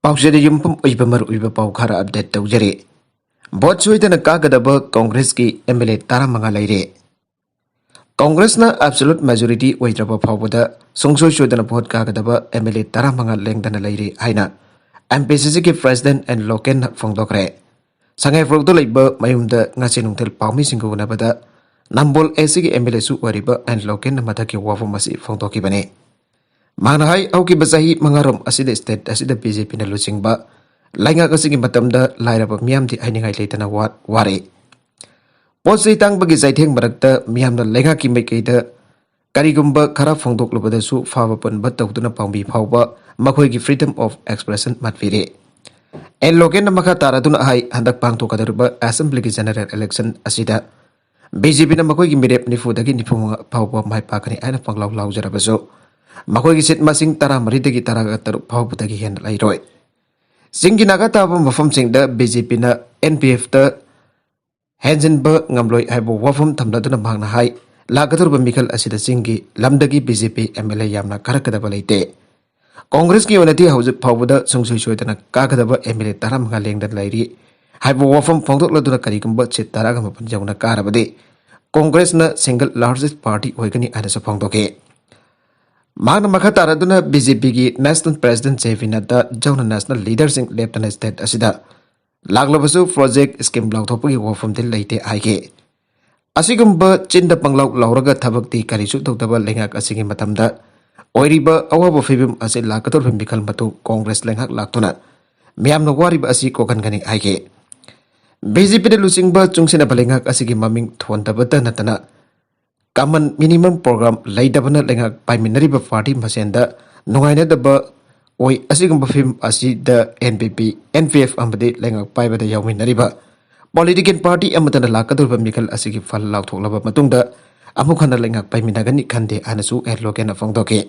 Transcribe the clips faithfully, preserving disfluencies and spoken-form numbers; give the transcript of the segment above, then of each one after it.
ꯄꯥꯎꯆꯦꯗ ꯌꯨꯝꯐꯝ ꯑꯣꯏꯕ ꯃꯔꯨꯑꯣꯏꯕ ꯄꯥꯎ ꯈꯔ ꯑꯞꯗꯦꯠ ꯇꯧꯖꯔꯤ꯫ ꯚꯣꯠ ꯁꯣꯏꯗꯅ ꯀꯥꯒꯗꯕ ꯀꯣꯡꯒ꯭ꯔꯦꯁꯀꯤ ꯑꯦꯝ ꯑꯦꯜ ꯑꯦ ꯇꯔꯥꯃꯉꯥ ꯂꯩꯔꯦ꯫ ꯀꯣꯡꯒ꯭ꯔꯦꯁꯅ ꯑꯦꯕꯁꯣꯂꯨꯠ ꯃꯦꯖꯣꯔꯤꯇꯤ ꯑꯣꯏꯗ꯭ꯔꯕ ꯐꯥꯎꯕꯗ ꯁꯨꯡꯁꯣꯏ ꯁꯣꯏꯗꯅ ꯚꯣꯠ ꯀꯥꯒꯗꯕ ꯑꯦꯝ ꯑꯦꯜ ꯑꯦ ꯇꯔꯥꯃꯉꯥ ꯂꯦꯡꯗꯅ ꯂꯩꯔꯤ ꯍꯥꯏꯅ ꯑꯦꯝ ꯄꯤ ꯁꯤ ꯁꯤꯒꯤ ꯄ꯭ꯔꯦꯁꯤꯗꯦꯟꯠ ꯑꯦꯟ ꯂꯣꯀꯦꯟꯅ ꯐꯣꯡꯗꯣꯛꯈ꯭ꯔꯦ꯫ ꯁꯉꯥꯏꯄ꯭ꯔꯧꯗ ꯂꯩꯕ ꯃꯌꯨꯝꯗ ꯉꯁꯤ ꯅꯨꯡꯊꯤꯜ ꯄꯥꯎꯃꯤꯁꯤꯡꯒ ꯎꯅꯕꯗ ꯅꯝꯕꯣꯜ ꯑꯦ ꯁꯤꯒꯤ ꯑꯦꯝ ꯑꯦꯜ ꯑꯦꯁꯨ ꯑꯣꯏꯔꯤꯕ ꯑꯦꯟ ꯂꯣꯀꯦꯟꯅ ꯃꯊꯛꯀꯤ ꯋꯥꯐꯝ ꯑꯁꯤ ꯐꯣꯡꯗꯣꯛꯈꯤꯕꯅꯤ꯫ ꯃꯍꯥꯛꯅ ꯍꯥꯏ, ꯍꯧꯈꯤꯕ ꯆꯍꯤ ꯃꯉꯥꯔꯣꯝ ꯑꯁꯤꯗ ꯁ꯭ꯇꯦꯠ ꯑꯁꯤꯗ ꯕꯤ ꯖꯦ ꯄꯤꯅ ꯂꯨꯆꯤꯡꯕ ꯂꯩꯉꯥꯛ ꯑꯁꯤꯒꯤ ꯃꯇꯝꯗ ꯂꯥꯏꯔꯕ ꯃꯤꯌꯥꯝꯗꯤ ꯍꯥꯏꯅꯤꯡꯉꯥꯏ ꯂꯩꯇꯅ ꯋꯥ-, ꯋꯥꯔꯦ꯫ ꯄꯣꯠ ꯆꯩ ꯇꯥꯡꯕꯒꯤ ꯆꯩꯊꯦꯡ ꯃꯔꯛꯇ ꯃꯤꯌꯥꯝꯅ ꯂꯩꯉꯥꯛꯀꯤ ꯃꯥꯏꯀꯩꯗ ꯀꯔꯤꯒꯨꯝꯕ ꯈꯔ ꯐꯣꯡꯗꯣꯛꯂꯨꯕꯗꯁꯨ ꯐꯥꯕ ꯄꯨꯟꯕ ꯇꯧꯗꯨꯅ ꯄꯥꯝꯕꯤ ꯐꯥꯎꯕ ꯃꯈꯣꯏꯒꯤ freedom of expression ꯃꯠꯄꯤꯔꯦ꯫ ꯑꯦꯟ ꯂꯣꯀꯦꯟꯅ ꯃꯈꯥ ꯇꯥꯔꯗꯨꯅ ꯍꯥꯏ, ꯍꯟꯗꯛ ꯄꯥꯡꯊꯣꯛꯀꯗꯧꯔꯤꯕ ꯑꯦꯁꯦꯝꯕ꯭ꯂꯤꯒꯤ ꯖꯦꯅꯔꯦꯜ ꯏꯂꯦꯛꯁꯟ ꯑꯁꯤꯗ ꯕꯤ ꯖꯦ ꯄꯤꯅ ꯃꯈꯣꯏꯒꯤ ꯃꯤꯔꯦꯞ ꯅꯤꯐꯨꯗꯒꯤ ꯅꯤꯐꯨ ꯃꯉꯥ ꯐꯥꯎꯕ ꯃꯥꯏ ꯄꯥꯛꯀꯅꯤ ꯍꯥꯏꯅ ꯄꯪꯂꯥꯎ ꯂꯥꯎꯖꯔꯕꯁꯨ, ꯃꯈꯣꯏꯒꯤ ꯁꯤꯠ ꯃꯁꯤꯡ ꯇꯔꯥꯃꯔꯤꯗꯒꯤ ꯇꯔꯥꯒ ꯇꯔꯨꯛ ꯐꯥꯎꯕꯗꯒꯤ ꯍꯦꯟꯅ ꯂꯩꯔꯣꯏ꯫ ꯆꯤꯡꯒꯤ ꯅꯥꯒꯥ ꯇꯥꯕ ꯃꯐꯝꯁꯤꯡꯗ ꯕꯤ ꯖꯦ ꯄꯤꯅ ꯑꯦꯟ ꯄꯤ ꯑꯦꯐꯇ ꯍꯦꯟꯖꯤꯟꯕ ꯉꯝꯂꯣꯏ ꯍꯥꯏꯕ ꯋꯥꯐꯝ ꯊꯝꯂꯗꯨꯅ ꯃꯍꯥꯛꯅ ꯍꯥꯏ, ꯂꯥꯛꯀꯗꯧꯔꯤꯕ ꯃꯤꯈꯜ ꯑꯁꯤꯗ ꯆꯤꯡꯒꯤ ꯂꯝꯗꯒꯤ B J P M L A ꯌꯥꯝꯅ ꯀꯥꯔꯛꯀꯗꯕ ꯂꯩꯇꯦ꯫ ꯀꯣꯡꯒ꯭ꯔꯦꯁꯀꯤ ꯑꯣꯏꯅꯗꯤ ꯍꯧꯖꯤꯛ ꯐꯥꯎꯕꯗ ꯁꯨꯡꯁꯣꯏ ꯁꯣꯏꯗꯅ ꯀꯥꯒꯗꯕ ꯑꯦꯝ ꯑꯦꯜ ꯑꯦ ꯇꯔꯥꯃꯉꯥ ꯂꯦꯡꯗꯅ ꯂꯩꯔꯤ ꯍꯥꯏꯕ ꯋꯥꯐꯝ ꯐꯣꯡꯗꯣꯛꯂꯗꯨꯅ ꯀꯔꯤꯒꯨꯝꯕ ꯁꯤꯠ ꯇꯔꯥꯒ ꯃꯥꯄꯟ ꯌꯧꯅ ꯀꯥꯔꯕꯗꯤ ꯀꯣꯡꯒ꯭ꯔꯦꯁꯅ single largest party ꯑꯣꯏꯒꯅꯤ ꯍꯥꯏꯅꯁꯨ ꯐꯣꯡꯗꯣꯛꯈꯤ꯫ ꯃꯍꯥꯛꯅ ꯃꯈꯥ ꯇꯥꯔꯗꯨꯅ ꯕꯤ ꯖꯦ ꯄꯤꯒꯤ ꯅꯦꯁꯅꯦꯜ ꯄ꯭ꯔꯦꯁꯤꯗꯦꯟꯠ ꯖꯦ ꯄꯤ ꯅꯗ꯭ꯗꯥ ꯌꯥꯎꯅ ꯅꯦꯁꯅꯦꯜ ꯂꯤꯗꯔꯁꯤꯡ ꯂꯦꯞꯇꯅ ꯁ꯭ꯇꯦꯠ ꯑꯁꯤꯗ ꯂꯥꯛꯂꯕꯁꯨ ꯄ꯭ꯔꯣꯖꯦꯛ ꯁ꯭ꯀꯤꯝ ꯂꯥꯎꯊꯣꯛꯄꯒꯤ ꯋꯥꯐꯝꯗꯤ ꯂꯩꯇꯦ ꯍꯥꯏꯈꯤ꯫ ꯑꯁꯤꯒꯨꯝꯕ ꯆꯤꯟꯗ ꯄꯪꯂꯥꯎ ꯂꯥꯎꯔꯒ ꯊꯕꯛꯇꯤ ꯀꯔꯤꯁꯨ ꯇꯧꯗꯕ ꯂꯩꯉꯥꯛ ꯑꯁꯤꯒꯤ ꯃꯇꯝꯗ ꯑꯣꯏꯔꯤꯕ ꯑꯋꯥꯕ ꯐꯤꯕꯝ ꯑꯁꯤ ꯂꯥꯛꯀꯗꯧꯔꯤꯕ ꯃꯤꯈꯜ ꯃꯇꯨꯡ ꯀꯣꯡꯒ꯭ꯔꯦꯁ ꯂꯩꯉꯥꯛ ꯂꯥꯛꯇꯨꯅ ꯃꯤꯌꯥꯝꯅ ꯋꯥꯔꯤꯕ ꯑꯁꯤ ꯀꯣꯛꯍꯟꯒꯅꯤ ꯍꯥꯏꯈꯤ꯫ ꯕꯤ ꯖꯦ ꯄꯤꯅ ꯂꯨꯆꯤꯡꯕ ꯆꯨꯡꯁꯤꯟꯅꯕ ꯂꯩꯉꯥꯛ ꯑꯁꯤꯒꯤ ꯃꯃꯤꯡ ꯊꯣꯟꯗꯕꯇ ꯅꯠꯇꯅ ꯀꯃꯟ ꯃꯤꯅꯤꯃꯝ ꯄ꯭ꯔꯣꯒ꯭ꯔꯥꯝ ꯂꯩꯇꯕꯅ ꯂꯩꯉꯥꯛ ꯄꯥꯏꯃꯤꯟꯅꯔꯤꯕ ꯄꯥꯔꯇꯤ ꯃꯁꯦꯟꯗ ꯅꯨꯡꯉꯥꯏꯅꯗꯕ ꯑꯣꯏ꯫ ꯑꯁꯤꯒꯨꯝꯕ ꯐꯤꯕꯝ ꯑꯁꯤꯗ ꯑꯦꯟ ꯄꯤ ꯄꯤ, ꯑꯦꯟ ꯄꯤ ꯑꯦꯐ ꯑꯃꯗꯤ ꯂꯩꯉꯥꯛ ꯄꯥꯏꯕꯗ ꯌꯥꯎꯃꯤꯟꯅꯔꯤꯕ ꯄꯣꯂꯤꯇꯤꯀꯦꯜ ꯄꯥꯔꯇꯤ ꯑꯃꯠꯇꯅ ꯂꯥꯛꯀꯗꯧꯔꯤꯕ ꯃꯤꯈꯜ ꯑꯁꯤꯒꯤ ꯐꯜ ꯂꯥꯎꯊꯣꯛꯂꯕ ꯃꯇꯨꯡꯗ ꯑꯃꯨꯛ ꯍꯟꯅ ꯂꯩꯉꯥꯛ ꯄꯥꯏꯃꯤꯟꯅꯒꯅꯤ ꯈꯟꯗꯦ ꯍꯥꯏꯅꯁꯨ ꯑꯦꯟ ꯂꯣꯀꯦꯟꯅ ꯐꯣꯡꯗꯣꯛꯈꯤ꯫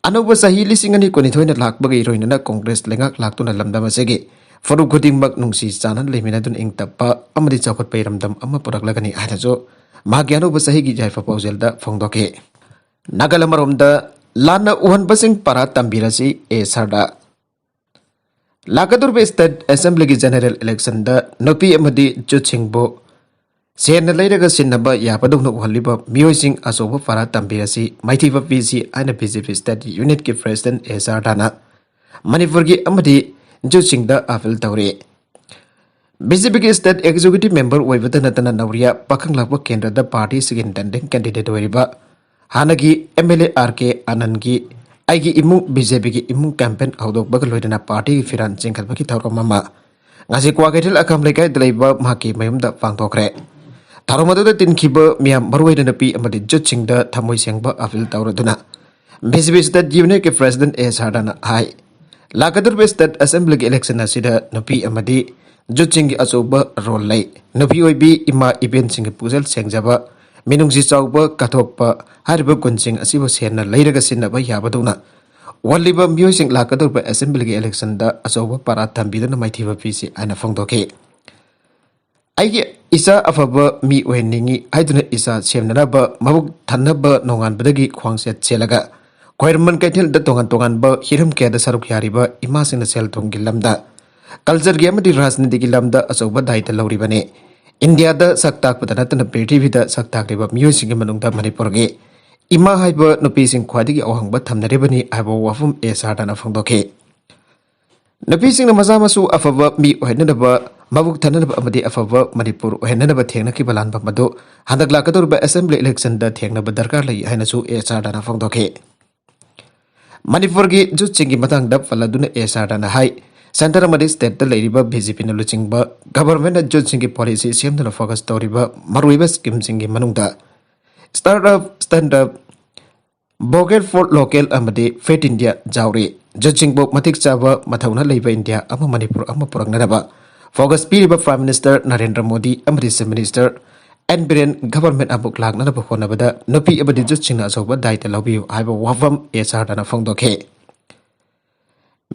ꯑꯅꯧꯕ ꯆꯍꯤ ꯂꯤꯁꯤꯡ ꯑꯅꯤ ꯀꯨꯟꯅꯤꯊꯣꯏꯅ ꯂꯥꯛꯄꯒꯤ ꯏꯔꯣꯏꯅꯅ ꯀꯣꯡꯒ꯭ꯔꯦꯁ ꯂꯩꯉꯥꯛ ꯂꯥꯛꯇꯨꯅ ꯂꯝꯗꯝ ꯑꯁꯤꯒꯤ ꯐꯨꯔꯨꯞ ꯈꯨꯗꯤꯡꯃꯛ ꯅꯨꯡꯁꯤ ꯆꯥꯟꯅꯅ ꯂꯩꯃꯤꯟꯅꯗꯨꯅ ꯏꯪ ꯇꯞꯄ ꯑꯃꯗꯤ ꯆꯥꯎꯈꯠꯄ ꯏꯔꯝꯗꯝ ꯑꯃ ꯄꯨꯔꯛꯂꯒꯅꯤ ꯍꯥꯏꯅꯁꯨ ꯃꯍꯥꯛꯀꯤ ꯑꯅꯧꯕ ꯆꯍꯤꯒꯤ ꯌꯥꯏꯐ ꯄꯥꯎꯖꯦꯜꯗ ꯐꯣꯡꯗꯣꯛꯈꯤ꯫ ꯅꯥꯒꯜ ꯑꯃꯔꯣꯝꯗ ꯂꯥꯟꯅ ꯎꯍꯟꯕꯁꯤꯡ ꯄꯔꯥ ꯇꯝꯕꯤꯔꯁꯤ ꯑꯦ ꯁꯔꯗꯥꯔ꯫ ꯂꯥꯛꯀꯗꯧꯔꯤꯕ ꯁ꯭ꯇꯦꯠ ꯑꯦꯁꯦꯝꯕ꯭ꯂꯤꯒꯤ ꯖꯦꯅꯦꯔꯦꯜ ꯏꯂꯦꯛꯁꯟꯗ ꯅꯨꯄꯤ ꯑꯃꯗꯤ ꯖꯨꯠꯁꯤꯡꯕꯨ ꯁꯦꯟꯅ ꯂꯩꯔꯒ ꯁꯤꯟꯅꯕ ꯌꯥꯕꯗꯧꯅ ꯎꯍꯜꯂꯤꯕ ꯃꯤꯑꯣꯏꯁꯤꯡ ꯑꯆꯧꯕ ꯄꯥꯔꯥ ꯇꯝꯕꯤꯔꯁꯤ, ꯃꯥꯏꯊꯤꯕ ꯄꯤꯁꯤ ꯍꯥꯏꯅ ꯕꯤ ꯖꯦ ꯄꯤ ꯁ꯭ꯇꯦꯠ ꯌꯨꯅꯤꯠꯀꯤ ꯄ꯭ꯔꯦꯁꯤꯗꯦꯟꯠ ꯑꯦ ꯁꯥꯔꯗꯥꯅ ꯃꯅꯤꯄꯨꯔꯒꯤ ꯑꯃꯗꯤ ꯖꯨꯠꯁꯤꯡꯗ ꯑꯥꯄꯤꯜ ꯇꯧꯔꯤ꯫ ꯕꯤ ꯖꯦ ꯄꯤꯒꯤ ꯁ꯭ꯇꯦꯠ ꯑꯦꯛꯖꯤꯀ꯭ꯌꯨꯇꯤꯚ ꯃꯦꯝꯕꯔ ꯑꯣꯏꯕꯇ ꯅꯠꯇꯅ ꯅꯧꯔꯤꯌꯥ ꯄꯥꯈꯪ ꯂꯥꯛꯄ ꯀꯦꯟꯗ꯭ꯔꯗ ꯄꯥꯔꯇꯤꯁꯤꯒꯤ ꯏꯟꯗꯤꯄꯦꯟꯗꯦꯟꯠ ꯀꯦꯟꯗꯤꯗꯦꯠ ꯑꯣꯏꯔꯤꯕ ꯍꯥꯟꯅꯒꯤ ꯑꯦꯝ ꯑꯦꯜ ꯑꯦ ꯑꯥꯔ ꯀꯦ ꯑꯥꯅꯟꯗꯒꯤ "ꯑꯩꯒꯤ ꯏꯃꯨꯡ ꯕꯤ ꯖꯦ ꯄꯤꯒꯤ ꯏꯃꯨꯡ" ꯀꯦꯝꯄꯦꯟ ꯍꯧꯗꯣꯛꯄꯒ ꯂꯣꯏꯅꯅ ꯄꯥꯔꯇꯤꯒꯤ ꯐꯤꯔꯥꯟ ꯆꯤꯡꯈꯠꯄꯒꯤ ꯊꯧꯔꯝ ꯑꯃ ꯉꯁꯤ ꯀ꯭ꯋꯥꯀꯩꯊꯦꯜ ꯑꯈꯥꯝ ꯂꯩꯀꯥꯏꯗ ꯂꯩꯕ ꯃꯍꯥꯛꯀꯤ ꯃꯌꯨꯝꯗ ꯄꯥꯡꯊꯣꯛꯈ꯭ꯔꯦ꯫ ꯊꯧꯔꯝ ꯑꯗꯨꯗ ꯇꯤꯟꯈꯤꯕ ꯃꯤꯌꯥꯝ, ꯃꯔꯨꯑꯣꯏꯅ ꯅꯨꯄꯤ ꯑꯃꯗꯤ ꯖꯨꯠꯁꯤꯡꯗ ꯊꯃꯣꯏ ꯁꯦꯡꯕ ꯑꯥꯄꯤꯜ ꯇꯧꯔꯗꯨꯅ ꯕꯤ ꯖꯦ ꯄꯤ ꯁ꯭ꯇꯦꯠ ꯌꯨꯅꯤꯠꯀꯤ ꯄ꯭ꯔꯦꯁꯤꯗꯦꯟꯠ ꯑꯦ ꯁꯥꯔꯗꯥꯅ ꯍꯥꯏ, ꯂꯥꯛꯀꯗꯧꯔꯤꯕ ꯁ꯭ꯇꯦꯠ ꯑꯦꯁꯦꯝꯕ꯭ꯂꯤꯒꯤ ꯏꯂꯦꯛꯁꯟ ꯑꯁꯤꯗ ꯅꯨꯄꯤ ꯑꯃꯗꯤ ꯖꯨꯠꯁꯤꯡꯒꯤ ꯑꯆꯧꯕ ꯔꯣꯜ ꯂꯩ꯫ ꯅꯨꯄꯤ ꯑꯣꯏꯕꯤ, ꯏꯃꯥ ꯏꯕꯦꯟꯁꯤꯡꯒꯤ ꯄꯨꯛꯆꯦꯜ ꯁꯦꯡꯖꯕ, ꯃꯤꯅꯨꯡꯁꯤ ꯆꯥꯎꯕ, ꯀꯠꯊꯣꯛꯄ ꯍꯥꯏꯔꯤꯕ ꯒꯨꯟꯁꯤꯡ ꯑꯁꯤꯕꯨ ꯁꯦꯟꯅ ꯂꯩꯔꯒ ꯁꯤꯟꯅꯕ ꯌꯥꯕꯗꯧꯅ ꯎꯍꯜꯂꯤꯕ ꯃꯤꯑꯣꯏꯁꯤꯡ ꯂꯥꯛꯀꯗꯧꯔꯤꯕ ꯑꯦꯁꯦꯝꯕ꯭ꯂꯤꯒꯤ ꯏꯂꯦꯛꯁꯟꯗ ꯑꯆꯧꯕ ꯄꯥꯔꯥ ꯇꯝꯕꯤꯗꯨꯅ ꯃꯥꯏꯊꯤꯕ ꯄꯤꯁꯤ ꯍꯥꯏꯅ ꯐꯣꯡꯗꯣꯛꯈꯤ꯫ "ꯑꯩꯒꯤ ꯏꯆꯥ ꯑꯐꯕ ꯃꯤ ꯑꯣꯏꯍꯟꯅꯤꯡꯏ ꯍꯥꯏꯗꯨꯅ ꯏꯆꯥ ꯁꯦꯝꯅꯅꯕ, ꯃꯕꯨꯛ ꯊꯟꯅꯕ ꯅꯣꯡꯉꯥꯟꯕꯗꯒꯤ ꯈ꯭ꯋꯥꯡꯆꯦꯠ ꯆꯦꯜꯂꯒ ꯈ꯭ꯋꯥꯏꯔꯝꯕꯟ ꯀꯩꯊꯦꯜꯗ ꯇꯣꯉꯥꯟ ꯇꯣꯉꯥꯟꯕ ꯍꯤꯔꯝ ꯀꯌꯥꯗ ꯁꯔꯨꯛ ꯌꯥꯔꯤꯕ ꯏꯃꯥꯁꯤꯡꯅ ꯁꯦꯜ ꯊꯨꯝꯒꯤ ꯂꯝꯗ, ꯀꯜꯆꯔꯒꯤ ꯑꯃꯗꯤ ꯔꯥꯖꯅꯤꯇꯤꯒꯤ ꯂꯝꯗ ꯑꯆꯧꯕ ꯗꯥꯏꯇ ꯂꯧꯔꯤꯕꯅꯤ꯫ ꯏꯟꯗꯤꯌꯥꯗ ꯁꯛ ꯇꯥꯛꯄꯗ ꯅꯠꯇꯅ ꯄ꯭ꯔꯤꯊꯤꯕꯤꯗ ꯁꯛ ꯇꯥꯛꯂꯤꯕ ꯃꯤꯑꯣꯏꯁꯤꯡꯒꯤ ꯃꯅꯨꯡꯗ ꯃꯅꯤꯄꯨꯔꯒꯤ ꯏꯃꯥ ꯍꯥꯏꯕ ꯅꯨꯄꯤꯁꯤꯡ ꯈ꯭ꯋꯥꯏꯗꯒꯤ ꯑꯋꯥꯡꯕ ꯊꯝꯅꯔꯤꯕꯅꯤ" ꯍꯥꯏꯕ ꯋꯥꯐꯝ ꯑꯦ ꯁꯥꯔꯗꯥꯅ ꯐꯣꯡꯗꯣꯛꯈꯤ꯫ ꯅꯨꯄꯤꯁꯤꯡꯅ ꯃꯆꯥ ꯃꯁꯨ ꯑꯐꯕ ꯃꯤ ꯑꯣꯏꯍꯟꯅꯅꯕ, ꯃꯕꯨꯛ ꯊꯟꯅꯅꯕ ꯑꯃꯗꯤ ꯑꯐꯕ ꯃꯅꯤꯄꯨꯔ ꯑꯣꯏꯍꯟꯅꯅꯕ ꯊꯦꯡꯅꯈꯤꯕ ꯂꯥꯟꯐꯝ ꯑꯗꯨ ꯍꯟꯗꯛ ꯂꯥꯛꯀꯗꯧꯔꯤꯕ ꯑꯦꯁꯦꯝꯕ꯭ꯂꯤ ꯏꯂꯦꯛꯁꯟꯗ ꯊꯦꯡꯅꯕ ꯗꯔꯀꯥꯔ ꯂꯩ ꯍꯥꯏꯅꯁꯨ ꯑꯦ ꯁꯥꯔꯗꯥꯅ ꯐꯣꯡꯗꯣꯛꯈꯤ꯫ ꯃꯅꯤꯄꯨꯔꯒꯤ ꯖꯨꯠꯁꯤꯡꯒꯤ ꯃꯇꯥꯡꯗ ꯄꯜꯂꯗꯨꯅ ꯑꯦ ꯁꯥꯔꯗꯥꯅ ꯍꯥꯏ, ꯁꯦꯟꯇꯔ ꯑꯃꯗꯤ ꯁ꯭ꯇꯦꯠꯇ ꯂꯩꯔꯤꯕ ꯕꯤ ꯖꯦ ꯄꯤꯅ ꯂꯨꯆꯤꯡꯕ ꯒꯚꯔꯟꯃꯦꯟꯠꯅ ꯖꯨꯠꯁꯤꯡꯒꯤ ꯄꯣꯂꯤꯁꯤ ꯁꯦꯝꯗꯨꯅ ꯐꯣꯀꯁ ꯇꯧꯔꯤꯕ ꯃꯔꯨꯑꯣꯏꯕ ꯁ꯭ꯀꯤꯝꯁꯤꯡꯒꯤ ꯃꯅꯨꯡꯗ start up, stand up, vocal four local ꯑꯃꯗꯤ ꯐꯤꯠ ꯏꯟꯗꯤꯌꯥ ꯌꯥꯎꯔꯤ꯫ ꯖꯨꯠꯁꯤꯡꯕꯨ ꯃꯇꯤꯛ ꯆꯥꯕ ꯃꯊꯧꯅꯥ ꯂꯩꯕ ꯏꯟꯗꯤꯌꯥ ꯑꯃ ꯃꯅꯤꯄꯨꯔ ꯑꯃ ꯄꯨꯔꯛꯅꯅꯕ ꯐꯣꯀꯁ ꯄꯤꯔꯤꯕ ꯄ꯭ꯔꯥꯏꯝ ꯃꯤꯅꯤꯁꯇꯔ ꯅꯔꯦꯟꯗ꯭ꯔ ꯃꯣꯗꯤ ꯑꯃꯗꯤ chief minister N Biren government ꯑꯃꯨꯛ ꯂꯥꯛꯅꯅꯕ ꯍꯣꯠꯅꯕꯗ ꯅꯨꯄꯤ ꯑꯃꯗꯤ ꯖꯨꯠꯁꯤꯡꯅ ꯑꯆꯧꯕ ꯗꯥꯏꯇ ꯂꯧꯕꯤꯌꯨ ꯍꯥꯏꯕ ꯋꯥꯐꯝ ꯑꯦ ꯁꯥꯔꯗꯥꯅ ꯐꯣꯡꯗꯣꯛꯈꯤ꯫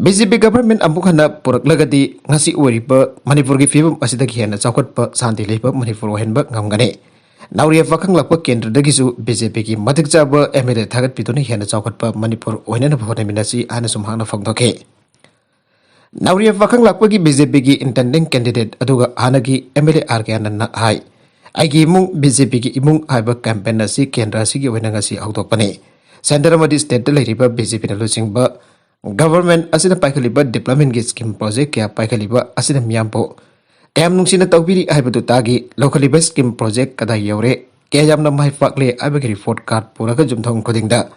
ꯕꯤ ꯖꯦ ꯄꯤ ꯒꯚꯔꯟꯃꯦꯟꯠ ꯑꯃꯨꯛ ꯍꯟꯅ ꯄꯨꯔꯛꯂꯒꯗꯤ ꯉꯁꯤ ꯑꯣꯏꯔꯤꯕ ꯃꯅꯤꯄꯨꯔꯒꯤ ꯐꯤꯕꯝ ꯑꯁꯤꯗꯒꯤ ꯍꯦꯟꯅ ꯆꯥꯎꯈꯠꯄ, ꯁꯥꯟꯇꯤ ꯂꯩꯕ ꯃꯅꯤꯄꯨꯔ ꯑꯣꯏꯍꯟꯕ ꯉꯝꯒꯅꯤ꯫ ꯅꯧꯔꯤꯌꯥ ꯄꯥꯈꯪꯂꯥꯛꯄ ꯀꯦꯟꯗ꯭ꯔꯗꯒꯤꯁꯨ ꯕꯤ ꯖꯦ ꯄꯤꯒꯤ ꯃꯇꯤꯛ ꯆꯥꯕ ꯑꯦꯝ ꯑꯦꯜ ꯑꯦ ꯊꯥꯒꯠꯄꯤꯗꯨꯅ ꯍꯦꯟꯅ ꯆꯥꯎꯈꯠꯄ ꯃꯅꯤꯄꯨꯔ ꯑꯣꯏꯅꯅꯕ ꯍꯣꯠꯅꯃꯤꯟꯅꯁꯤ ꯍꯥꯏꯅꯁꯨ ꯃꯍꯥꯛꯅ ꯐꯣꯡꯗꯣꯛꯈꯤ꯫ ꯅꯧꯔꯤꯌꯥ ꯄꯥꯈꯪ ꯂꯥꯛꯄꯒꯤ ꯕꯤ ꯖꯦ ꯄꯤꯒꯤ intending candidate ꯑꯗꯨꯒ ꯍꯥꯟꯅꯒꯤ ꯑꯦꯝ ꯑꯦꯜ ꯑꯦ ꯑꯥꯔ ꯀꯦ ꯑꯥꯅꯟꯗꯅ ꯍꯥꯏ, "ꯑꯩꯒꯤ ꯏꯃꯨꯡ ꯕꯤ ꯖꯦ ꯄꯤꯒꯤ ꯏꯃꯨꯡ" ꯍꯥꯏꯕ campaign ꯑꯁꯤ ꯀꯦꯟꯗ꯭ꯔ ꯑꯁꯤꯒꯤ ꯑꯣꯏꯅ ꯉꯁꯤ ꯍꯧꯗꯣꯛꯄꯅꯤ꯫ Centre ꯑꯃꯗꯤ stateꯇ ꯂꯩꯔꯤꯕ ꯕꯤ ꯖꯦ ꯄꯤꯅ ꯂꯨꯆꯤꯡꯕ government ꯑꯁꯤꯅ ꯄꯥꯏꯈꯠꯂꯤꯕ developmentꯀꯤ scheme project ꯀꯌꯥ ꯄꯥꯏꯈꯠꯂꯤꯕ ꯑꯁꯤꯅ ꯃꯤꯌꯥꯝꯕꯨ ꯀꯌꯥꯝ ꯅꯨꯡꯁꯤꯅ ꯇꯧꯕꯤꯔꯤ ꯍꯥꯏꯕꯗꯨ ꯇꯥꯈꯤ꯫ ꯂꯧꯈꯠꯂꯤꯕ scheme project ꯀꯗꯥꯏ ꯌꯧꯔꯦ, ꯀꯌꯥ ꯌꯥꯝꯅ ꯃꯥꯏ ꯄꯥꯛꯂꯦ ꯍꯥꯏꯕꯒꯤ report card ꯄꯨꯔꯒ ꯌꯨꯝꯊꯣꯡ ꯈꯨꯗꯤꯡꯗ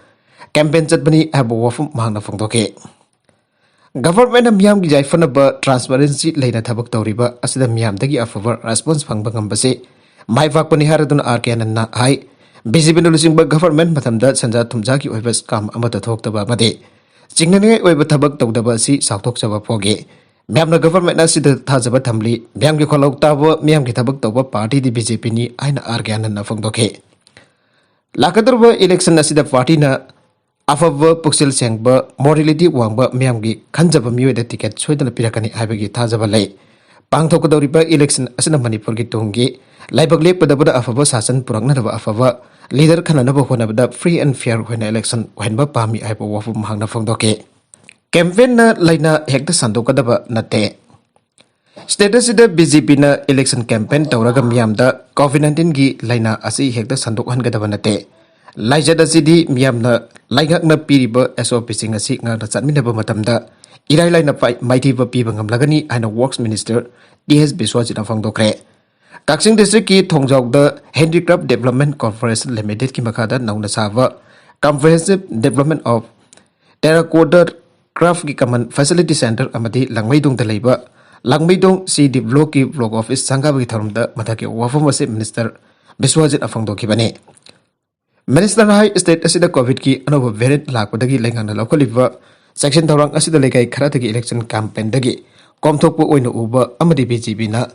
campaign ꯆꯠꯄꯅꯤ ꯍꯥꯏꯕ ꯋꯥꯐꯝ ꯃꯍꯥꯛꯅ ꯐꯣꯡꯗꯣꯛꯈꯤ꯫ Governmentꯅ ꯃꯤꯌꯥꯝꯒꯤ ꯌꯥꯏꯐꯅꯕ transparency ꯂꯩꯅ ꯊꯕꯛ ꯇꯧꯔꯤꯕ ꯑꯁꯤꯗ ꯃꯤꯌꯥꯝꯗꯒꯤ ꯑꯐꯕ response ꯐꯪꯕ ꯉꯝꯕꯁꯤ ꯃꯥꯏ ꯄꯥꯛꯄꯅꯤ ꯍꯥꯏꯔꯗꯨꯅ ꯑꯥꯔ ꯀꯦ ꯑꯥꯅꯟꯗꯅ ꯍꯥꯏ, ꯕꯤ ꯖꯦ ꯄꯤꯅ ꯂꯨꯆꯤꯡꯕ government ꯃꯇꯝꯗ ꯁꯦꯟꯖꯥ ꯊꯨꯝꯖꯥꯒꯤ ꯑꯣꯏꯕ scam ꯑꯃꯠꯇ ꯊꯣꯛꯇꯕ ꯑꯃꯗꯤ ꯆꯤꯡꯅꯅꯤꯡꯉꯥꯏ ꯑꯣꯏꯕ ꯊꯕꯛ ꯇꯧꯗꯕ ꯑꯁꯤ ꯆꯥꯎꯊꯣꯛꯆꯕ ꯐꯥꯎꯈꯤ꯫ ꯃꯌꯥꯝꯅ government ꯑꯁꯤꯗ ꯊꯥꯖꯕ ꯊꯝꯂꯤ꯫ ꯃꯌꯥꯝꯒꯤ ꯈꯣꯜꯂꯥꯎ ꯇꯥꯕ, ꯃꯤꯌꯥꯝꯒꯤ ꯊꯕꯛ ꯇꯧꯕ partyꯗꯤ ꯕꯤ ꯖꯦ ꯄꯤꯅꯤ ꯍꯥꯏꯅ ꯑꯥꯔ ꯀꯦ ꯑꯥꯅꯟꯗꯅ ꯐꯣꯡꯗꯣꯛꯈꯤ꯫ ꯂꯥꯛꯀꯗꯧꯔꯤꯕ election ꯑꯁꯤꯗ partyꯅ ꯑꯐꯕ, ꯄꯨꯛꯆꯦꯜ ꯁꯦꯡꯕ, morality ꯋꯥꯡꯕ, ꯃꯤꯌꯥꯝꯒꯤ ꯈꯟꯖꯕ ꯃꯤꯑꯣꯏꯗ ticket ꯁꯣꯏꯗꯅ ꯄꯤꯔꯛꯀꯅꯤ ꯍꯥꯏꯕꯒꯤ ꯊꯥꯖꯕ ꯂꯩ꯫ ꯄꯥꯡꯊꯣꯛꯀꯗꯧꯔꯤꯕ election ꯑꯁꯤꯅ ꯃꯅꯤꯄꯨꯔꯒꯤ ꯇꯨꯡꯒꯤ ꯂꯥꯏꯕꯛ ꯂꯦꯞꯄꯗꯕꯗ ꯑꯐꯕ ꯁꯥꯁꯟ ꯄꯨꯔꯛꯅꯅꯕ, ꯑꯐꯕ leader ꯈꯟꯅꯅꯕ ꯍꯣꯠꯅꯕꯗ free and fair ꯑꯣꯏꯅ election ꯑꯣꯏꯍꯟꯕ ꯄꯥꯝꯃꯤ ꯍꯥꯏꯕ ꯋꯥꯐꯝ ꯃꯍꯥꯛꯅ ꯐꯣꯡꯗꯣꯛꯈꯤ꯫ Campaignꯅ ꯂꯥꯏꯅꯥ ꯍꯦꯛꯇ ꯁꯟꯗꯣꯛꯀꯗꯕ ꯅꯠꯇꯦ꯫ State ꯑꯁꯤꯗ ꯕꯤ ꯖꯦ ꯄꯤꯅ election campaign ꯇꯧꯔꯒ ꯃꯤꯌꯥꯝꯗ COVID nineteenꯒꯤ ꯂꯥꯏꯅꯥ ꯑꯁꯤ ꯍꯦꯛꯇ ꯁꯟꯗꯣꯛꯍꯟꯒꯗꯕ ꯅꯠꯇꯦ꯫ ꯂꯥꯏꯆꯠ ꯑꯁꯤꯗꯤ ꯃꯤꯌꯥꯝꯅ ꯂꯩꯉꯥꯛꯅ ꯄꯤꯔꯤꯕ S O Pꯁꯤꯡ ꯑꯁꯤ ꯉꯥꯛꯅ ꯆꯠꯃꯤꯟꯅꯕ ꯃꯇꯝꯗ ꯏꯔꯥꯏ ꯂꯥꯏꯅ ꯄꯥꯏ-, ꯃꯥꯏꯊꯤꯕ ꯄꯤꯕ ꯉꯝꯂꯒꯅꯤ ꯍꯥꯏꯅ Works Minister ꯇꯤ ꯑꯦꯁ ꯕꯤꯁ꯭ꯋꯖꯤꯠꯅ ꯐꯣꯡꯗꯣꯛꯈ꯭ꯔꯦ꯫ ꯀꯛꯆꯤꯡ districtꯀꯤ ꯊꯣꯡꯖꯥꯎꯗ Handicraft Development Corporation Limitedꯀꯤ ꯃꯈꯥꯗ ꯅꯧꯅ ꯁꯥꯕ Comprehensive Development of Terracotta Craftꯀꯤ common facility centre ꯑꯃꯗꯤ ꯂꯥꯡꯃꯩꯗꯣꯡꯗ ꯂꯩꯕ ꯂꯥꯡꯃꯩꯗꯣꯡ C D blockꯀꯤ block office ꯁꯪꯒꯥꯕꯒꯤ ꯊꯧꯔꯝꯗ ꯃꯊꯛꯀꯤ ꯋꯥꯐꯝ ꯑꯁꯤ Minister ꯕꯤꯁ꯭ꯋꯖꯤꯠꯅ ꯐꯣꯡꯗꯣꯛꯈꯤꯕꯅꯤ꯫ Ministerꯅ ꯍꯥꯏ, state ꯑꯁꯤꯗ COVIDꯀꯤ ꯑꯅꯧꯕ variant ꯂꯥꯛꯄꯗꯒꯤ ꯂꯩꯉꯥꯛꯅ ꯂꯧꯈꯠꯂꯤꯕ ꯆꯦꯛꯁꯤꯟ ꯊꯧꯔꯥꯡ ꯑꯁꯤꯗ ꯂꯩꯀꯥꯏ ꯈꯔꯗꯒꯤ election campaignꯗꯒꯤ ꯀꯣꯝꯊꯣꯛꯄ ꯑꯣꯏꯅ ꯎꯕ ꯑꯃꯗꯤ ꯕꯤ ꯖꯦ ꯄꯤꯅ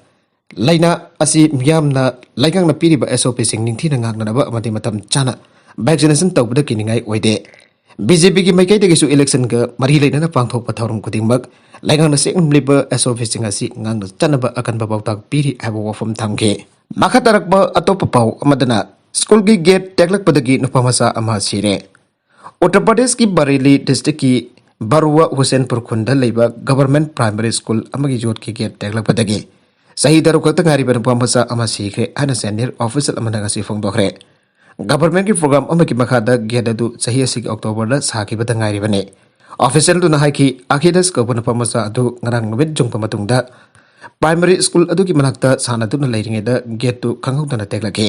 ꯂꯥꯏꯅꯥ ꯑꯁꯤ ꯃꯤꯌꯥꯝꯅ ꯂꯩꯉꯥꯛꯅ ꯄꯤꯔꯤꯕ S O Pꯁꯤꯡ ꯅꯤꯡꯊꯤꯅ ꯉꯥꯛꯅꯅꯕ ꯑꯃꯗꯤ ꯃꯇꯝ ꯆꯥꯅ vaccination ꯇꯧꯕꯗ ꯀꯤꯅꯤꯡꯉꯥꯏ ꯑꯣꯏꯗꯦ꯫ ꯕꯤ ꯖꯦ ꯄꯤꯒꯤ ꯃꯥꯏꯀꯩꯗꯒꯤꯁꯨ electionꯒ ꯃꯔꯤ ꯂꯩꯅꯅ ꯄꯥꯡꯊꯣꯛꯄ ꯊꯧꯔꯝ ꯈꯨꯗꯤꯡꯃꯛ ꯂꯩꯉꯥꯛꯅ ꯁꯦꯡꯂꯝꯂꯤꯕ S O Pꯁꯤꯡ ꯑꯁꯤ ꯉꯥꯛꯅ ꯆꯠꯅꯕ ꯑꯀꯟꯕ ꯄꯥꯎꯇꯥꯛ ꯄꯤꯔꯤ ꯍꯥꯏꯕ ꯋꯥꯐꯝ ꯊꯝꯈꯤ꯫ ꯃꯈꯥ ꯇꯥꯔꯛꯄ ꯑꯇꯣꯞꯄ ꯄꯥꯎ ꯑꯃꯗꯅ, ꯁ꯭ꯀꯨꯜꯒꯤ gate ꯇꯦꯛꯂꯛꯄꯗꯒꯤ ꯅꯨꯄꯥ ꯃꯆꯥ ꯑꯃ ꯁꯤꯔꯦ꯫ ꯎꯠꯇꯔ ꯄ꯭ꯔꯗꯦꯁꯀꯤ ꯕꯔꯦꯂꯤ districtꯀꯤ ꯕꯔꯨꯋꯥ ꯍꯨꯁꯦꯟꯄꯨꯔ ꯈꯨꯟꯗ ꯂꯩꯕ ꯒꯚꯔꯟꯃꯦꯟꯠ ꯄ꯭ꯔꯥꯏꯃꯔꯤ ꯁ꯭ꯀꯨꯜ ꯑꯃꯒꯤ ꯌꯣꯠꯀꯤ ꯒꯦꯠ ꯇꯦꯛꯂꯛꯄꯗꯒꯤ ꯆꯍꯤ ꯇꯔꯨꯛ ꯈꯛꯇ ꯉꯥꯏꯔꯤꯕ ꯅꯨꯄꯥ ꯃꯆꯥ ꯑꯃ ꯁꯤꯈ꯭ꯔꯦ ꯍꯥꯏꯅ ꯁꯦꯅꯤꯌꯔ ꯑꯣꯐꯤꯁꯤꯌꯦꯜ ꯑꯃꯅ ꯉꯁꯤ ꯐꯣꯡꯗꯣꯛꯈ꯭ꯔꯦ꯫ ꯒꯚꯔꯟꯃꯦꯟꯠꯀꯤ ꯄ꯭ꯔꯣꯒ꯭ꯔꯥꯝ ꯑꯃꯒꯤ ꯃꯈꯥꯗ ꯒꯦꯠ ꯑꯗꯨ ꯆꯍꯤ ꯑꯁꯤꯒꯤ ꯑꯣꯛꯇꯣꯕꯔꯗ ꯁꯥꯈꯤꯕꯗ ꯉꯥꯏꯔꯤꯕꯅꯤ꯫ ꯑꯣꯐꯤꯁꯤꯌꯦꯜꯗꯨꯅ ꯍꯥꯏꯈꯤ, ꯑꯈꯤꯗꯁ ꯀꯧꯕ ꯅꯨꯄꯥ ꯃꯆꯥ ꯑꯗꯨ ꯉꯔꯥꯡ ꯅꯨꯃꯤꯠ ꯌꯨꯡꯕ ꯃꯇꯨꯡꯗ ꯄ꯭ꯔꯥꯏꯃꯔꯤ ꯁ꯭ꯀꯨꯜ ꯑꯗꯨꯒꯤ ꯃꯅꯥꯛꯇ ꯁꯥꯟꯅꯗꯨꯅ ꯂꯩꯔꯤꯉꯩꯗ ꯒꯦꯠꯇꯨ ꯈꯪꯍꯧꯗꯅ ꯇꯦꯛꯂꯛꯈꯤ꯫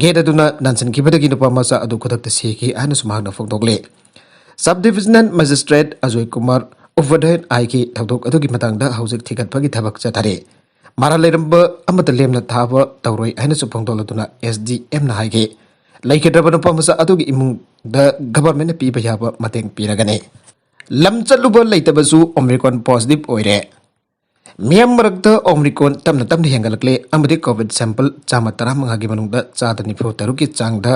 ꯒꯦꯠ ꯑꯗꯨꯅ ꯅꯥꯟꯁꯤꯟꯈꯤꯕꯗꯒꯤ ꯅꯨꯄꯥ ꯃꯆꯥ ꯑꯗꯨ ꯈꯨꯗꯛꯇ ꯁꯤꯈꯤ ꯍꯥꯏꯅꯁꯨ ꯃꯍꯥꯛꯅ ꯐꯣꯡꯗꯣꯛꯂꯤ꯫ ꯁꯕ ꯗꯤꯕꯤꯖꯅꯦꯜ ꯃꯦꯖꯤꯁꯇ꯭ꯔꯦꯠ ꯑꯖꯣꯏ ꯀꯨꯃꯥꯔ ꯎꯄꯥꯙ꯭ꯌꯥꯌꯅ ꯍꯥꯏꯈꯤ, ꯊꯧꯗꯣꯛ ꯑꯗꯨꯒꯤ ꯃꯇꯥꯡꯗ ꯍꯧꯖꯤꯛ ꯊꯤꯒꯠꯄꯒꯤ ꯊꯕꯛ ꯆꯠꯊꯔꯤ꯫ ꯃꯔꯥꯜ ꯂꯩꯔꯝꯕ ꯑꯃꯠꯇ ꯂꯦꯝꯅ ꯊꯥꯕ ꯇꯧꯔꯣꯏ ꯍꯥꯏꯅꯁꯨ ꯐꯣꯡꯗꯣꯛꯂꯗꯨꯅ ꯑꯦꯁ ꯗꯤ ꯑꯦꯝꯅ ꯍꯥꯏꯈꯤ, ꯂꯩꯈꯤꯗ꯭ꯔꯕ ꯅꯨꯄꯥ ꯃꯆꯥ ꯑꯗꯨꯒꯤ ꯏꯃꯨꯡꯗ ꯒꯚꯔꯟꯃꯦꯟꯠꯅ ꯄꯤꯕ ꯌꯥꯕ ꯃꯇꯦꯡ ꯄꯤꯔꯒꯅꯤ꯫ ꯂꯝ ꯆꯠꯂꯨꯕ ꯂꯩꯇꯕꯁꯨ ꯑꯣꯃꯤꯀ꯭ꯔꯣꯟ ꯄꯣꯖꯤꯇꯤꯚ ꯑꯣꯏꯔꯦ꯫ ꯃꯤꯌꯥꯝ ꯃꯔꯛꯇ ꯑꯣꯃꯤꯀ꯭ꯔꯣꯟ ꯇꯞꯅ ꯇꯞꯅ ꯍꯦꯟꯒꯠꯂꯛꯂꯦ ꯑꯃꯗꯤ ꯀꯣꯚꯤꯗ ꯁꯦꯝꯄꯜ ꯆꯥꯝꯃ ꯇꯔꯥꯃꯉꯥꯒꯤ ꯃꯅꯨꯡꯗ ꯆꯥꯗ ꯅꯤꯐꯨ ꯇꯔꯨꯛꯀꯤ ꯆꯥꯡꯗ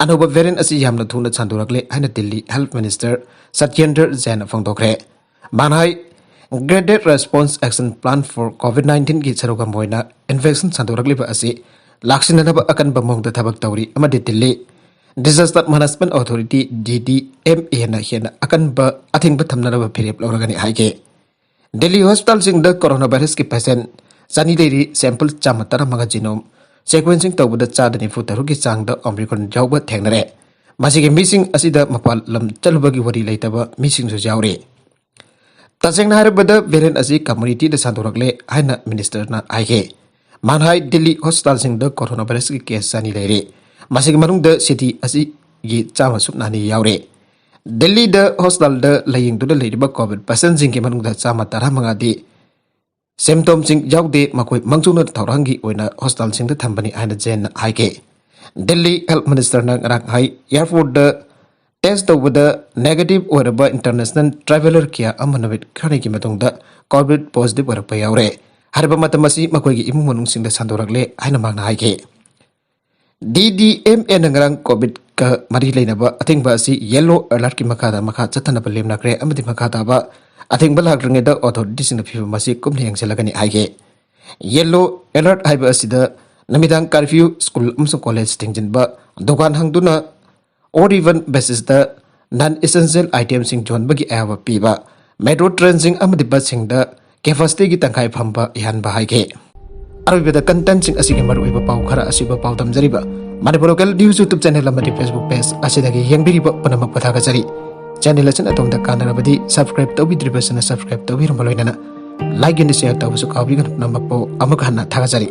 ꯑꯅꯧꯕ ꯚꯦꯔꯤꯌꯦꯟꯠ ꯑꯁꯤ ꯌꯥꯝꯅ ꯊꯨꯅ ꯁꯟꯗꯣꯔꯛꯂꯦ ꯍꯥꯏꯅ ꯗꯤꯜꯂꯤ ꯍꯦꯜꯊ ꯃꯤꯅꯤꯁꯇꯔ ꯁꯇ꯭ꯌꯦꯟꯗ꯭ꯔ ꯖꯦꯟꯅ ꯐꯣꯡꯗꯣꯛꯈ꯭ꯔꯦ꯫ ꯃꯥꯅ ꯍꯥꯏ, Graded Response Action Plan for COVID nineteenꯒꯤ ꯁꯔꯨꯛ ꯑꯃ ꯑꯣꯏꯅ ꯏꯟꯐꯦꯛꯁꯟ ꯁꯟꯗꯣꯔꯛꯂꯤꯕ ꯑꯁꯤ ꯂꯥꯛꯁꯤꯟꯅꯅꯕ ꯑꯀꯟꯕ ꯃꯑꯣꯡꯗ ꯊꯕꯛ ꯇꯧꯔꯤ ꯑꯃꯗꯤ ꯗꯤꯜꯂꯤ Disaster Management Authority, ꯗꯤ ꯗꯤ ꯑꯦꯝ ꯑꯦꯅ ꯍꯦꯟꯅ ꯑꯀꯟꯕ ꯑꯊꯤꯡꯕ ꯊꯝꯅꯅꯕ ꯐꯤꯔꯦꯞ ꯂꯧꯔꯒꯅꯤ ꯍꯥꯏꯈꯤ꯫ ꯗꯤꯜꯂꯤ ꯍꯣꯁꯄꯤꯇꯥꯜꯁꯤꯡꯗ ꯀꯣꯔꯣꯅꯥ ꯚꯥꯏꯔꯁꯀꯤ ꯄꯦꯁꯦꯟꯠ ꯆꯅꯤ ꯂꯩꯔꯤ, ꯁꯦꯝꯄꯜ ꯆꯥꯝꯃ ꯇꯔꯥꯃꯉꯥ ꯖꯤꯅꯣꯝ ꯁꯦꯀ꯭ꯋꯦꯟꯁꯤꯡ ꯇꯧꯕꯗ ꯆꯥꯗ ꯅꯤꯐꯨ ꯇꯔꯨꯛꯀꯤ ꯆꯥꯡꯗ ꯑꯣꯃꯤꯀ꯭ꯔꯣꯟ ꯌꯥꯎꯕ ꯊꯦꯡꯅꯔꯦ꯫ ꯃꯁꯤꯒꯤ ꯃꯤꯁꯤꯡ ꯑꯁꯤꯗ ꯃꯄꯥꯟ ꯂꯝ ꯆꯠꯂꯨꯕꯒꯤ ꯋꯥꯔꯤ ꯂꯩꯇꯕ ꯃꯤꯁꯤꯡꯁꯨ ꯌꯥꯎꯔꯤ꯫ ꯇꯁꯦꯡꯅ ꯍꯥꯏꯔꯕꯗ, ꯚꯦꯔꯤꯌꯦꯟꯠ ꯑꯁꯤ ꯀꯝꯃ꯭ꯌꯨꯅꯤꯇꯤꯗ ꯁꯟꯗꯣꯔꯛꯂꯦ ꯍꯥꯏꯅ ꯃꯤꯅꯤꯁꯇꯔꯅ ꯍꯥꯏꯈꯤ꯫ ꯃꯥꯅ ꯍꯥꯏ, ꯗꯤꯜꯂꯤ ꯍꯣꯁꯄꯤꯇꯥꯜꯁꯤꯡꯗ ꯀꯣꯔꯣꯅꯥ ꯚꯥꯏꯔꯁꯀꯤ ꯀꯦꯁ ꯆꯅꯤ ꯂꯩꯔꯤ꯫ ꯃꯁꯤꯒꯤ ꯃꯅꯨꯡꯗ ꯁꯤꯇꯤ ꯑꯁꯤꯒꯤ ꯆꯥꯝꯃ ꯁꯨꯞꯅ ꯑꯅꯤ ꯌꯥꯎꯔꯤ꯫ ꯗꯤꯜꯂꯤꯗ ꯍꯣꯁꯄꯤꯇꯥꯜꯗ ꯂꯥꯌꯦꯡꯗꯨꯅ ꯂꯩꯔꯤꯕ ꯀꯣꯚꯤꯗ ꯄꯦꯁꯦꯟꯠꯁꯤꯡꯒꯤ ꯃꯅꯨꯡꯗ ꯆꯥꯝꯃ ꯇꯔꯥꯃꯉꯥꯗꯤ ꯁꯤꯝꯇꯣꯝꯁꯤꯡ ꯌꯥꯎꯗꯦ, ꯃꯈꯣꯏ ꯃꯥꯡꯖꯧꯅꯅ ꯊꯧꯔꯥꯡꯒꯤ ꯑꯣꯏꯅ ꯍꯣꯁꯄꯤꯇꯥꯜꯁꯤꯡꯗ ꯊꯝꯕꯅꯤ ꯍꯥꯏꯅ ꯖꯦꯟꯅ ꯍꯥꯏꯈꯤ꯫ ꯗꯤꯜꯂꯤ ꯍꯦꯜꯊ ꯃꯤꯅꯤꯁꯇꯔꯅ ꯉꯔꯥꯡ ꯍꯥꯏ, ꯑꯦꯌꯔꯄꯣꯔꯠꯇ ꯇꯦꯁ ꯇꯧꯕꯗ ꯅꯦꯒꯦꯇꯤꯚ ꯑꯣꯏꯔꯕ ꯏꯟꯇꯔꯅꯦꯁꯅꯦꯜ ꯇ꯭ꯔꯥꯚꯦꯂꯔ ꯀꯌꯥ ꯑꯃ ꯅꯨꯃꯤꯠ ꯈꯔꯅꯤꯒꯤ ꯃꯇꯨꯡꯗ ꯀꯣꯚꯤꯗ ꯄꯣꯖꯤꯇꯤꯚ ꯑꯣꯏꯔꯛꯄ ꯌꯥꯎꯔꯦ꯫ ꯍꯥꯏꯔꯤꯕ ꯃꯇꯝ ꯑꯁꯤ ꯃꯈꯣꯏꯒꯤ ꯏꯃꯨꯡ ꯃꯅꯨꯡꯁꯤꯡꯗ ꯁꯟꯗꯣꯔꯛꯂꯦ ꯍꯥꯏꯅ ꯃꯍꯥꯛꯅ ꯍꯥꯏꯈꯤ꯫ ꯗꯤ ꯗꯤ ꯑꯦꯝ ꯑꯦꯅ ꯉꯔꯥꯡ ꯀꯣꯚꯤꯗꯀ ꯃꯔꯤ ꯂꯩꯅꯕ ꯑꯊꯤꯡꯕ ꯑꯁꯤ ꯌꯦꯜꯂꯣ ꯑꯦꯂꯔꯠꯀꯤ ꯃꯈꯥꯗ ꯃꯈꯥ ꯆꯠꯊꯅꯕ ꯂꯦꯞꯅꯈ꯭ꯔꯦ ꯑꯃꯗꯤ ꯃꯈꯥ ꯇꯥꯕ ꯑꯊꯤꯡꯕ ꯂꯥꯛꯇ꯭ꯔꯤꯉꯩꯗ ꯑꯣꯊꯣꯔꯤꯇꯤꯁꯤꯡꯅ ꯐꯤꯕꯝ ꯑꯁꯤ ꯀꯨꯞꯅ ꯌꯦꯡꯁꯤꯜꯂꯒꯅꯤ ꯍꯥꯏꯈꯤ꯫ ꯌꯦꯜꯂꯣ ꯑꯦꯂꯔꯠ ꯍꯥꯏꯕ ꯑꯁꯤꯗ ꯅꯨꯃꯤꯗꯥꯡ ꯀꯔꯐ꯭ꯌꯨ, ꯁ꯭ꯀꯨꯜ ꯑꯃꯁꯨꯡ ꯀꯣꯂꯦꯖ ꯊꯤꯡꯖꯤꯟꯕ, ꯗꯨꯀꯥꯟ ꯍꯥꯡꯗꯨꯅ ꯑꯣꯗ ꯏꯚꯟ ꯕꯦꯁꯤꯁꯇ non essential itemꯁꯤꯡ ꯌꯣꯟꯕꯒꯤ ꯑꯌꯥꯕ ꯄꯤꯕ, ꯃꯦꯇ꯭ꯔꯣ ꯇ꯭ꯔꯦꯟꯁꯤꯡ ꯑꯃꯗꯤ ꯕꯁꯁꯤꯡꯗ capacityꯒꯤ ꯇꯪꯈꯥꯏ ꯐꯝꯕ ꯌꯥꯍꯟꯕ ꯍꯥꯏꯈꯤ꯫ ꯑꯔꯣꯏꯕꯗ contentꯁꯤꯡ ꯑꯁꯤꯒꯤ ꯃꯔꯨꯑꯣꯏꯕ ꯄꯥꯎ ꯈꯔ ꯑꯁꯤꯕꯨ ꯄꯥꯎꯗꯝꯖꯔꯤꯕ Manipur Local News YouTube channel ꯑꯃꯗꯤ Facebook page ꯑꯁꯤꯗꯒꯤ ꯌꯦꯡꯕꯤꯔꯤꯕ ꯄꯨꯝꯅꯃꯛꯄꯨ ꯊꯥꯒꯠꯆꯔꯤ꯫ Channel ꯑꯁꯤꯅ ꯑꯗꯣꯝꯗ ꯀꯥꯟꯅꯔꯕꯗꯤ subscribe ꯇꯧꯕꯤꯗ꯭ꯔꯤꯕꯁꯤꯅ subscribe ꯇꯧꯕꯤꯔꯝꯕ ꯂꯣꯏꯅꯅ like and share ꯇꯧꯕꯁꯨ ꯀꯥꯎꯕꯤꯒꯅꯨ꯫ ꯄꯨꯝꯅꯃꯛꯄꯨ ꯑꯃꯨꯛ ꯍꯟꯅ ꯊꯥꯒꯠꯆꯔꯤ꯫